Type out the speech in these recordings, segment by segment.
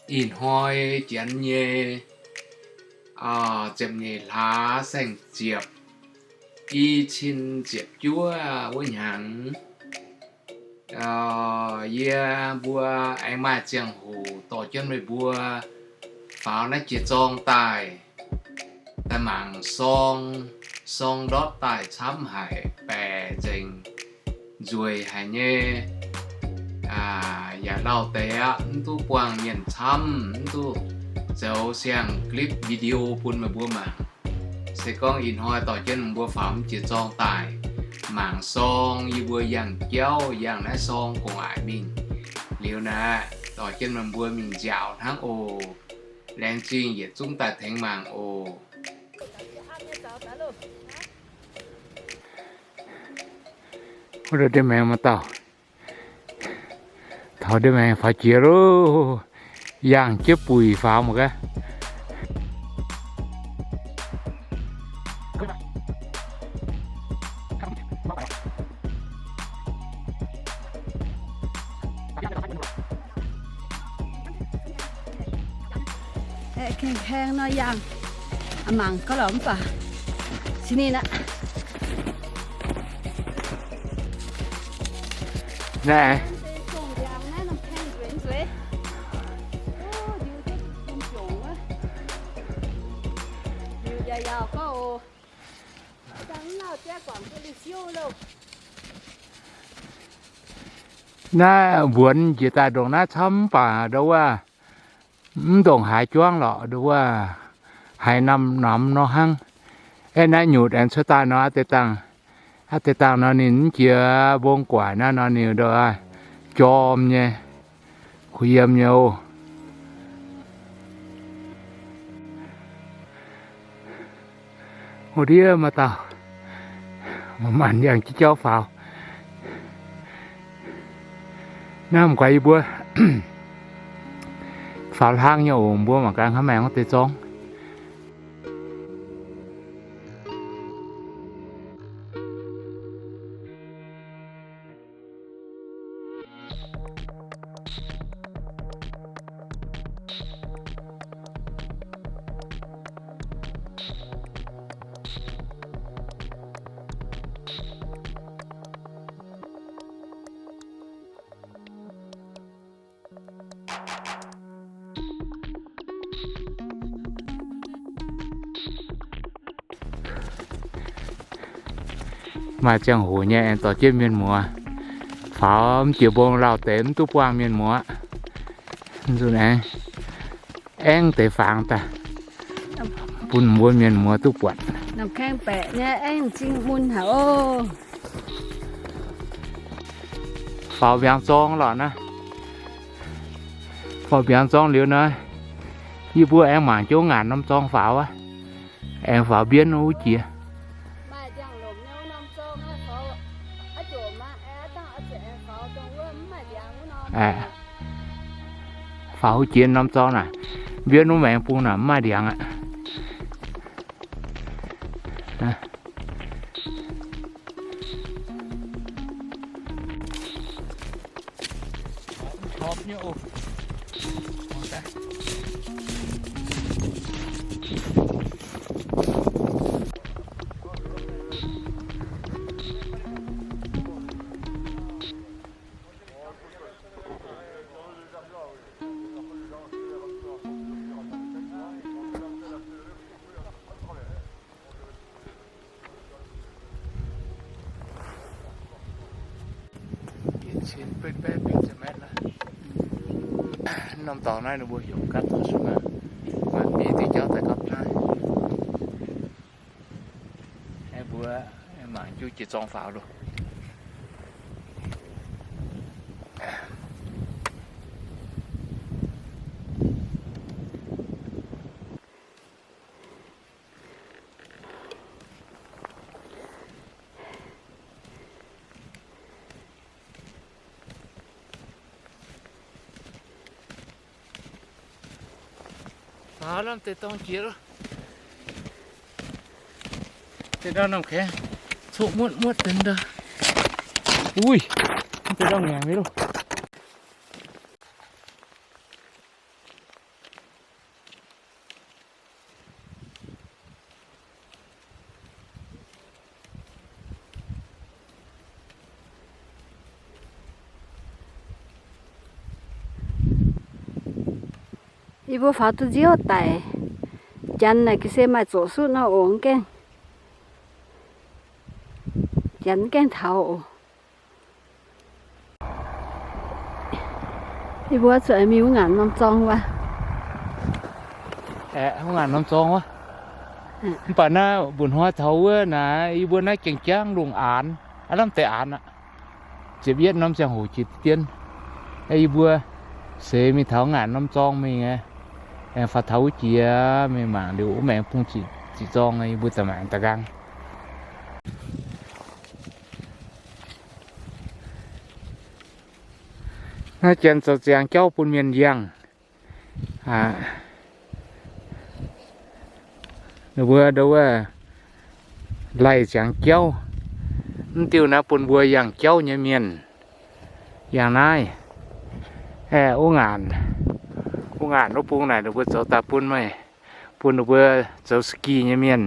Ih hnoi janx nyei ziepc nyeic hlaax saeng-ziepc, i cin ziepc juov wuov hnyangx, yie mbuo aengx maaih ziangh hoc dorh jienv meih mbuo faaux naaiv jiex zorng daaih, daaih mangc sorng, sorng ndortv daaih camv haic, baeqc nzengc, nzueic haic nyei. Yaac lauh deix aqv, mv duqv buangh mienh camv, mv duqv zoux siang-clip video bun meih mbuo mangc. Se gorngv ih hnoi dorh jienv meih mbuo faaux jiex zorng daaih mangc sorng, yie mbuo yangh jauv yangh naaiv sorng gu'nguaaic mingh liuz naaic, dorh jienv meih mbuo mingh nziaauc hnangv oc. Laengz zingh yietc zungv daaih tengx mangc oc. Wuov ndiev maengx maaih dauh, taux ndiev maengx faaux jiex loh, yangh jienv buic faaux mangc gaax. Aengx kaeng-kaeng nor yangh, mangc gaax lorqc mv baac. Cin ninh aqv. Naaiv naaiv mbuonx njiec daaih ndongc naaiv camv mv baac ndau wuov mv ndongc haaix juangv lorqc, ndau wuov haaix norm norm nor hnangv. Aeqv, naaiv nyutc aengx cuotv daaih nor, aqv deix dangh, aqv deix dangh nor ninh mv jiex mbong guaic naaiv nor ninh ndau jorm nyei, kuh yiem nyei oc. Wuov ndiev maaih dauh, maaih maanh yangh jienv jauv faaux. Naaiv mv guaix yie mbuo faaux hlang nyei oc, mbuo mangc gaax hnangv maengx wuov deix zorngv. Maaih ziangh hoc nyei aengx dorh jienv mienh muoz faaux, mv jiex mbong lauh deix mv duqv buangh mienh muoz. Nzunc aengx aengv deix fangx daaih bun mbuo mienh muoz duqv buatc. Namh kaeng baeqc nyei aengv m'zing mun haic oc. Faaux mbiaangx zorng lorqc naaiv. Faaux mbiaangx zorng liuz naaiv, yie mbuo aengx mangc jienv ngaanc norm zorng faaux aqv. Aengx faaux mbienv wuov jiex. Faaux wuov jiex norm zorng naaic, mbienv wuov maengx bung naaic mv maaih ndiangx aqv. Yietc cin betv baeqv betv ziepc metv. Norm dorngx naaiv ninh mbuo heuc Gapv Dorc Sung aqv. Maaih mbiei diuh jauv daaih gapv naaiv. Aengx mbuo mangc jienv jiex zorng faaux loh. Faaux lamh deix dorngx jiex loh. Deix ndau norm kaengx coqv muotv muotv deix ndau. Uix, deix ndau ngaengc nyei loh. Yie mbuo faaux duqv nziouv daic. Janx naaic ga'sie maaih zoqc sutv nor oc, mv gaengh, janx mv gaengh taux oc. Yie mbuo zuqc mingh wuov ngaanc norm zorng wuov. Aeqv, wuov ngaanc norm zorng wuov. Mv baac naaiv mbuoqc hnoi taux wuov naaic, yie mbuo naaiv gaengh jangv lungh aanx, aav lamh deix aanx aqv. Ziepc yietv norm ziangh hoc jiex dien. Yie mbuo seix mingh taux ngaanc norm zorng mingh, aengx faaux taux wuov jiex mingh mangc liuz wuov maengx bung ziqc zorng, yie mbuo daaih mangc da'nqaang. Naaiv janx zoux ziangx jauv bun mienh yangh. Ninh mbuo ndo wuov laih ziangx jauv. Mv diuh naaiv bun mbuo yangh jauv nyei mienh yangh naaiv. Aeqv, wuov ngaanc, wuov ngaanc wuov bung naaic ninh mbuo zoux daaih bun meih, bun ninh mbuo zoux ski nyei mienh,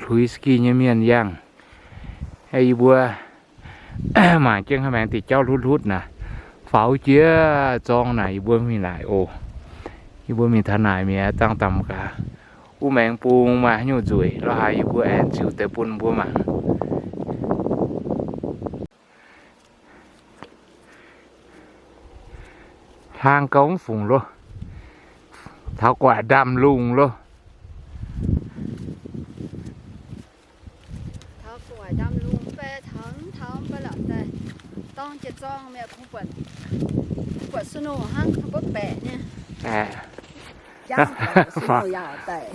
hluix ski nyei mienh yangh. Aeqv, yie mbuo mangc jienv haaix maengx diuh jauv hlutv hlutv naaic, faaux jiex zorng naaic yie mbuo mingh naaic oc. Yie mbuo mingh taux naaic mi'aqv, dangh dangh gaax. Wuov maengx bung maaih haaix nyungc nzueic lo haaix yie mbuo aengx ziux deix bun mbuo mangc. Hlang gauh mv fungc loh. Taux gu'nguaaic ndaamv-lungh loh.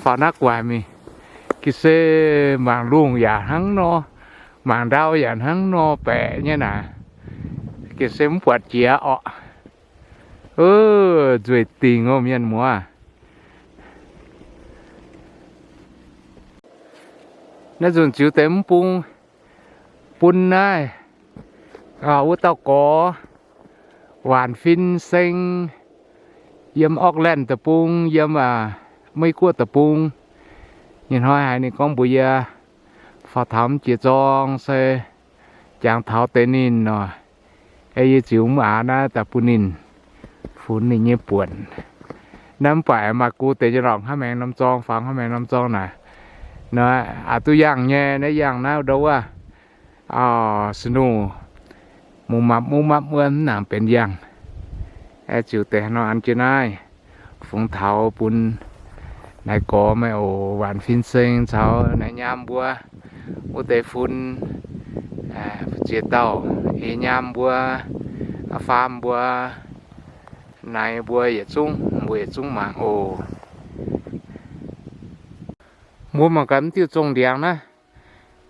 Faaux naaiv gu'nguaaic mingh, ga'sie mangc lungh yaac hnangv nor, mangc ndau yaac hnangv nor baeqc nyei naaic. Ga'sie mv buatc jiex orqc. Nzueic dingc oc mienh muoz. Naaiv nzunc ziux deix mv bung bun naaiv wuov dauh gorx, Waanc Fin Seng, yiem Auckland deic-bung, yiem Meiv Guoqv deic-bung. Nyei hnoi haiz ninh gorngv mbuox yie, faaux taux mv jiex zorng se jangx taux deix ninh nor, yie ziux mv aav naaiv daaih bun ninh funx ninh nyei buonc. Naaiv mv baac maaih gu deix nyei lorqc, hnangv maengx norm zorng, faaux hnangv maengx norm zorng naaic, aqc duqv yangh nyei. Naaiv yangh naaiv ndo wuov, snow, mungz mapv mungz mapv wuov mv nangc benx yangh. Ziux deix haaix nor an jienv naaiv fungx taux bun naaiv gorx meih oc, Waanc Fin Seng caux naaiv nyaam mbuo wuov deix fun ziex dauh, ei nyaam mbuo, faam mbuo, naaiv mbuo yietc zungv, mbuo yietc zungv mangc oc. Mbuo mangc gaax mv diuh zongh ndiangx naaiv,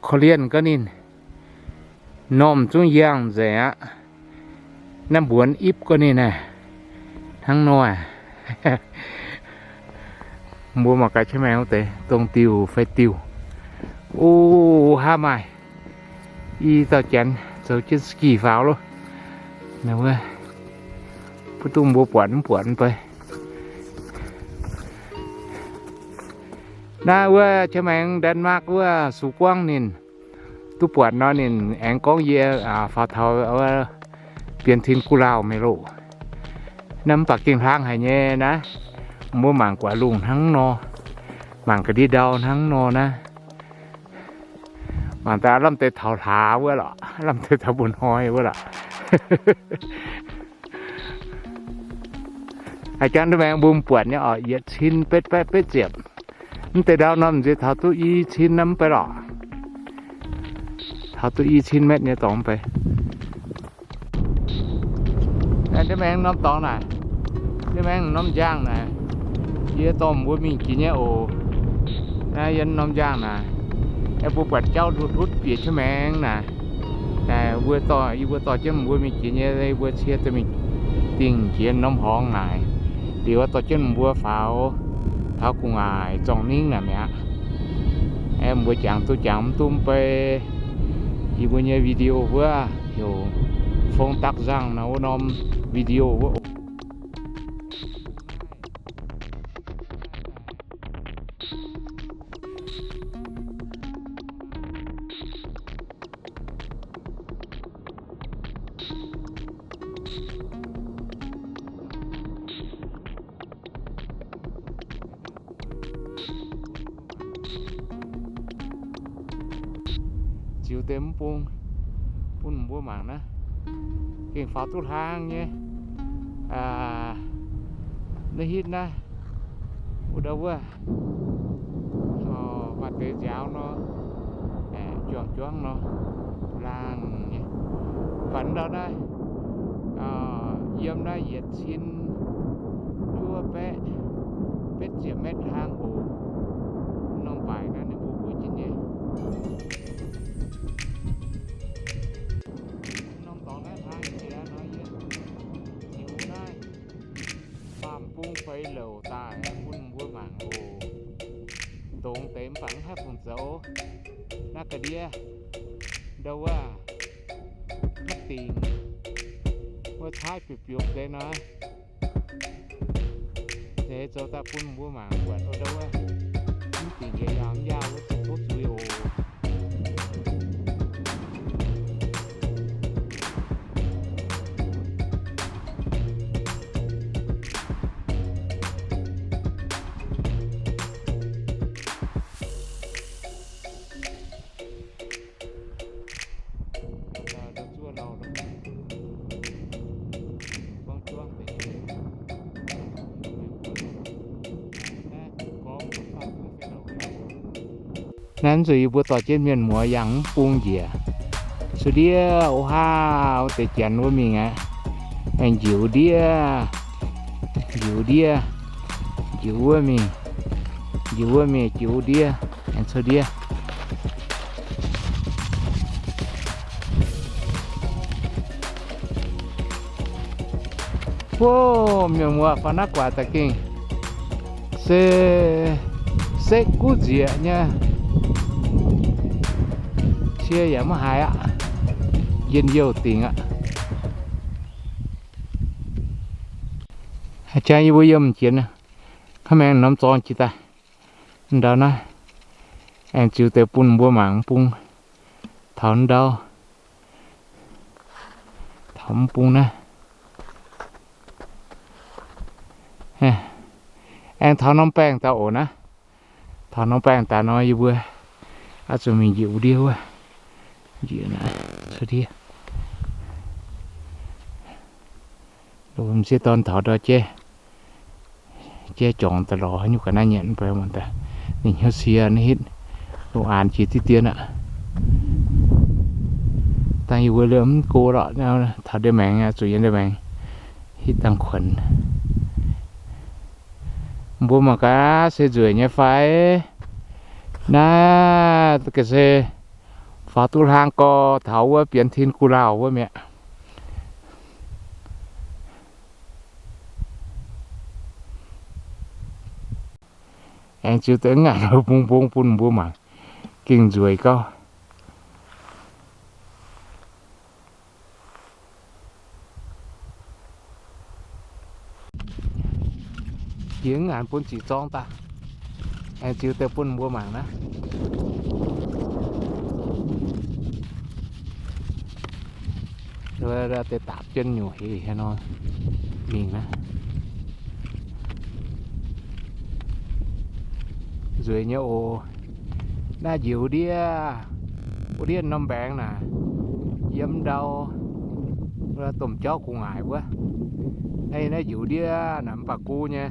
korv-lienh gaax ninh, normh zungv yangh nzengc aqv. Naaiv mbuonx ipv gaax ninh aah, hnangv nor. Mbuo mangc gaax qiex maengx wuov deix dongh diuh fai diuh. O, haav maaih i dauh janx zoux jienv ski faaux loh. Mv duqv mbuo buatc mv buatc mv bei. Naaiv wuov qiex maengx Denmark wuov Sux Guangv ninh duqv buatc nor, ninh aengx gorngv yie faaux taux Bienh Tin Guv Lauh mingh loh. Naaiv mv baac gengh hlang haic nyei naaiv. Mbuo mangc guaix lungh hnangv nor, mangc ga'ndiev ndau hnangv nor naaiv. Mangc daaih lamh deix taux hlaax wuov lorqc, lamh deix taux mba'hnoi wuov lorqc. Haaix jangv ndau maengx mbuo buatc nyei oc, yietc cin betv baeqv betv ziepc. Mv deix ndau norm nziex taux duqv i cin naaiv mv bei lorqc. Taux duqv i cin metv nyei dorngx mv bei. Ndiev maengx norm dorngx naaic, ndiev maengx norm njang naaic, yie dorh mbuo mingh jiex nyei oc. Naaiv yie norm njang naaic, mbuo buatc jauv hlutv hlutv bieqc qiex maengx naaic. Naaic mbuo dorh, yie mbuo dorh jienv mbuo mingh jiex nyei, mbuo cie dorh mingh dingh jiex norm horngz naaic. Liuz dorh jienv mbuo faaux taux gu'nguaaic zorng-ningv naaic mi'aqv. Mbuo jangx duqv jangx mv duqv mv bei. Yie mbuo nyei video wuov heuc Fong Dakv Nzangh nor wuov norm video wuov oc. Ziux deix mv bung bun mbuo mangc naaiv, gengh faaux duqv hlang nyei. Naaiv hitv naaiv, wuov ndau wuov, maaih deix nziaaux nor, juangc juangv nor, laangh nyei. Mv baac ndau naaiv yiem naaiv yietc cin juov baeqv betv ziepc metv hlang oc. Norm baaic naaiv ninh mbuo mbuox jienv nyei. Norm dorngx naaiv hlang jiex nor, yie ziux naaiv baamh bung feix louc daaih bun mbuo mangc oc. Ndongx deix mv baac mv haih fungc zoux. Naaiv ga'ndiev ndau wuov, haaix dingc wuov caaiv biopv biopv deix nor, deix zoux daaih bun mbuo mangc buatc ndau wuov, mv dingc njiec yaauc mv yaauh wuov zuqc tov zuiz oc. Naaiv zuqc yie mbuo dorh jienv mienh muoz yangh mv bung njiec. Cuotv ndiev o haa, wuov deix janx wuov mingh aqv. Aengx njiec wuov ndiev, njiec wuov ndiev, njiec wuov mingh, njiec wuov mingh, njiec wuov ndiev, aengx cuotv ndiev. Wuov, mienh muoz, faaux naaiv guaax daaih gengh se sekv guv nzieqc nyei. Cie yaac maiv haiz aqv. Njien-youh dingc aqv. Jang yie mbuo yiem jiex, hnangv maengx norm zorng jiex daaih. Ndau naaiv aengx ziux deix bun mbuo mangc bung. Taux ndau, taux mv bung naaiv. Aengx taux norm baengh daaih oc naaiv. Taux norm baengh daaih nor, yie mbuo oix zuqc mingh njiec wuov ndiev wuov. Njiec naaiv cuotv ndiev. M'sieqv dorn taux ndau jaiv, jaiv jorngx daaih lorz nyungc ga'naaiv nyanc mv baac muonc daaih ninh hnyouv sie naaiv hitv, lungh aanx jiex diqv dien aqv. Dangh yie mbuo liemh mv go lorqc, taux ndeic maengx, zuqc yiem ndeic maengx hitv dangh kuonx. Mbuo mangc gaax se nzueic nyei fai? Naaiv ga'se faaux duqv hlang gorx taux wuov bienx tin gu lauh wuov mi'aqv. Aengx ziux deix ngaanc mbong mbong bun mbuo mangc, gengh nzueic gauh. Jiex ngaanc bun ziqc zorng daaih, aengx ziux deix bun mbuo mangc naaiv. Deix daapv jienv nyungc heix haaix nor mingh naaiv. Nzueic nyei oc. Naaiv njiec wuov ndiev, wuov ndiev norm mbaengx naaic, yiem ndau domh jauv gu'nguaaic wuov. Naaiv, naaiv njiec wuov ndiev naaic mv baac gu nyei.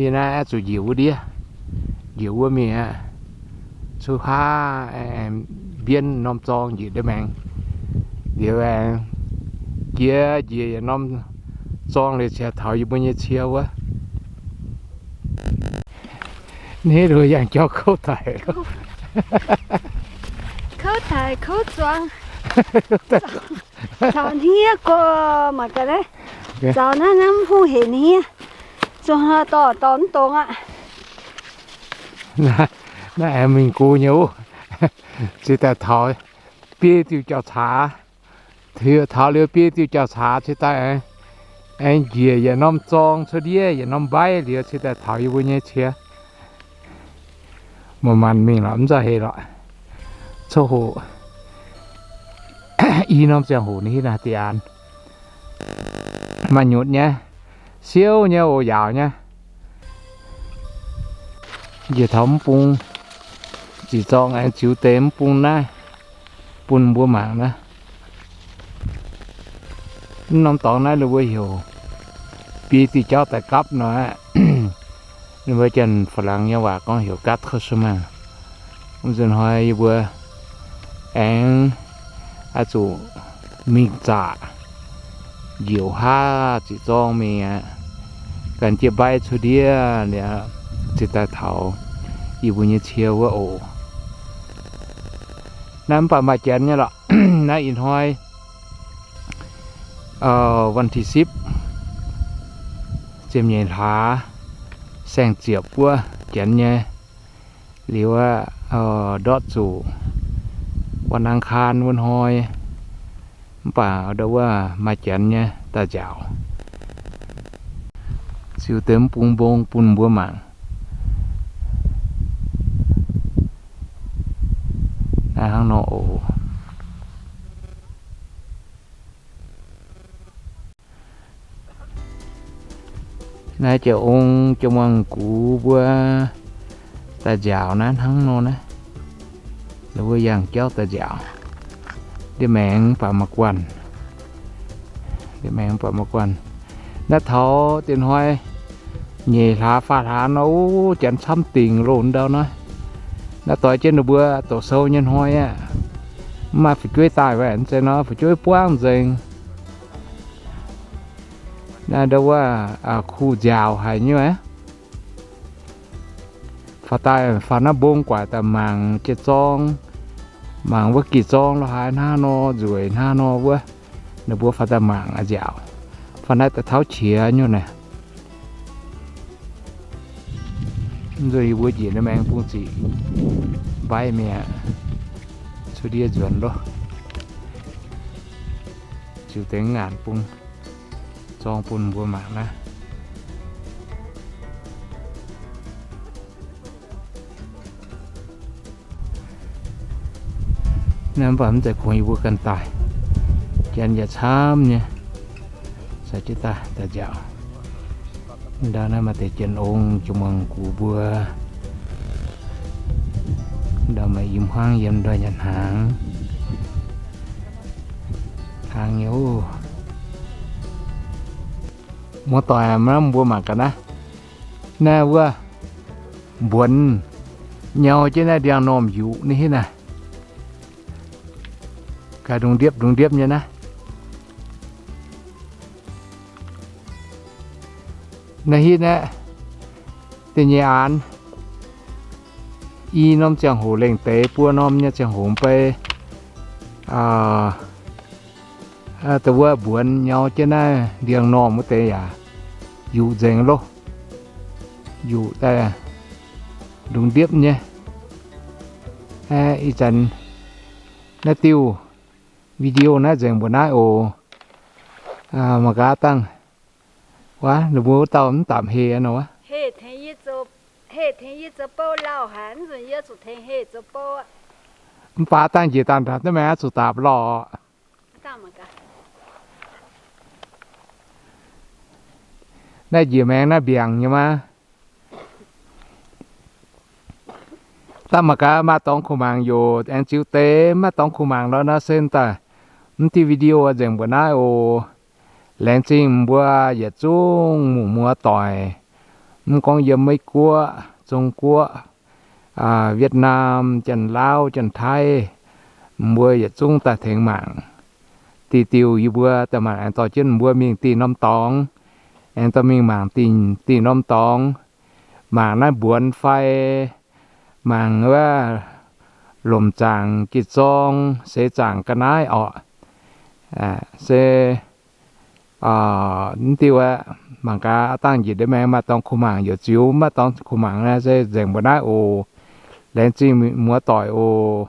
Ih naaiv zuqc njiec wuov ndiev, njiec wuov mingh aqv. Cuotv haav, mbienv norm zorng njiec ndeic maengx. Liuz aengx jiex njiec yietc norm zorng liuz ziouc taux yie mbuo nyei cie wuov. Hneiv luoqc yangh jauv kouv daic. Kouv daic kouv zuangx. Caux hniev gorx mangc gaax naaiv. Caux naaiv, naaiv mv hungh henc hniev. Zuangx dorh dorh mv dongz aqv. Naaiv aengx mingh gu nyei oc. Cingx daaih taux biei diuh jauv-caax. Taux liuz biei diuh jauv-caax cingx daaih aengx, aengx njiec yietc norm zorng cuotv ndiev yietc norm mbaiv liuz cingx daaih taux yie mbuo nyei cie. Mv maanc mingh lorqc, mv nzauh heix lorqc. Coqv hoqc, i norm ziangh hoc ninh hitv naaiv diqc aanx. Maaih nyutc nyei, siouv nyei oc, yaauc nyei. Njiec taux mv bung ziqc zorng aengx ziux deix mv bung naaiv bun mbuo mangc naaiv. Mv norm dorngx naaiv ninh mbuo heuc biei diuh jauv daaih gapv nor aqv. Ninh mbuo Janx-Faalaangx nyei waac gorngv heuc quatre chemins. Wuov nzunc hnoi yie mbuo aengx oix zuqc mingh zaqc njiec haav ziqc zorng mingh aqv. Ganh jienv mbaiv cuotv ndiev liuz, ziouc daaih taux yie mbuo nyei cie wuov oc. Naaiv mv baac maaih janx nyei lorqc. Naaiv ih hnoi วันที่สิบ ziepc nyeic hlaax, saeng-ziepc wuov janx nyei. Liuz aqv, ndortv zuqc วันอังคาร wuov hnoi, mv baac ndau wuov maaih janx nyei daaih nziaauc, ziux deix mv bung mbong bun mbuo mangc. Naaiv hnangv nor oc. Naaiv jiex ong jiex muangx gux mbuo daaih nziaauc naaiv hnangv nor naaiv. Ninh mbuo yangh jauv daaih nziaauc. Ndiev maengx mv baac maaih guanh. Ndiev maengx mv baac maaih guanh. Naaiv taux diex hnoi nyeic hlaax faah hlaax nor, o, janx camv dingc loh ndau naaiv. Naaiv doix jienv ninh mbuo doqc sou nyei hnoi aqv. Mv maaih fu'jueiv daaih, mv zeiz nor fu'jueiv buangv nzengc. Naaiv ndau wuov kuh nziaauc haic nyei aqv. Faaux daaih faaux naaiv mbong guaaic daaih mangc jiex zorng, mangc wuov gih zorng lo haaix hnangv nor, nzueic hnangv nor wuov, ninh mbuo faaux daaih mangc nziaauc. Faaux naaiv daaih tauv qiex nyei naaiv. Nzunc yie mbuo njiec naaiv maengx bung ziqc mbaiv mi'aqv, cuotv ndiev nzuonx loh. Ziux deix ngaanc bung zorng bun mbuo mangc naaiv. Naaiv mv baac mv zeiz kungx yie mbuo ganh daaih, janx yaac camv nyei, caux jienv daaih daaih nziaauc. Ndau naaiv maaih deix janx ong jiex muangx gux mbuo. Ndau maaih i hmuangv yiem ndau nyanc hnaangx. Hnaangx nyei oc. Muoz-doic, mbuo mangc gaax naaiv. Naaiv wuov mbuonx nyau jienv naaiv ndiangx-normh yuqc ninh hitv naaiv. Gaax ndongc ndiepv ndongc ndiepv nyei naaiv. Naaiv hitv naaiv da'nyeic aanx, i norm ziangh hoc lengh deix buo norm nyei ziangh hoc bei, da'wuov mbuonx nyau jienv naaiv ndiangx-normh wuov deix yaac yuqc nzengc loh. Yuqc daaih ndongc ndiepv nyei. Ih zanc naaiv diuh video naaiv nzengc mbuo naaiv oc. Mangc gaax dangh, wuov ninh mbuo wuov dauh mv dapc heh nor wuov. Mv baac dangh njiec dangh ndapc duqv maengx zuqc dapc lorh. Naaiv njiec maengx naaiv mbiaangc nyei maa. Dangh mangc gaax maaih dorngx kuh mangc yoc aengx ziux deix, maiv dorngx kuh mangc lorz naaiv se daaih mv diuh video nzengc mbuo naaiv oc. Laengz zingh mbuo yietc zungv muoz-doic, mv gorngv yiem Meiv Guoqv, Zong Guoqv, Wietnam, Janx-Laauv, Janx-Taiv, mbuo yietc zungv daaih tengx mangc. Diuh diuh yie mbuo daaih mangc aengx dorh jienv mbuo mingh dih norm dorngx, aengx dorh mingh mangc dih norm dorngx, mangc naaiv mbuonx fai mangc wuov lomc zaangc, gih zorng, seix zaangc ga'naaiv orqc. Se mv diuh aeqv, mangc gaax dangh njiec ndiev maengx maaih dorngx kuh mangc yoc ziux, maiv dorngx kuh mangc naaiv se nzengc mbuo naaiv oc. Laengz zingh muoz-doic oc.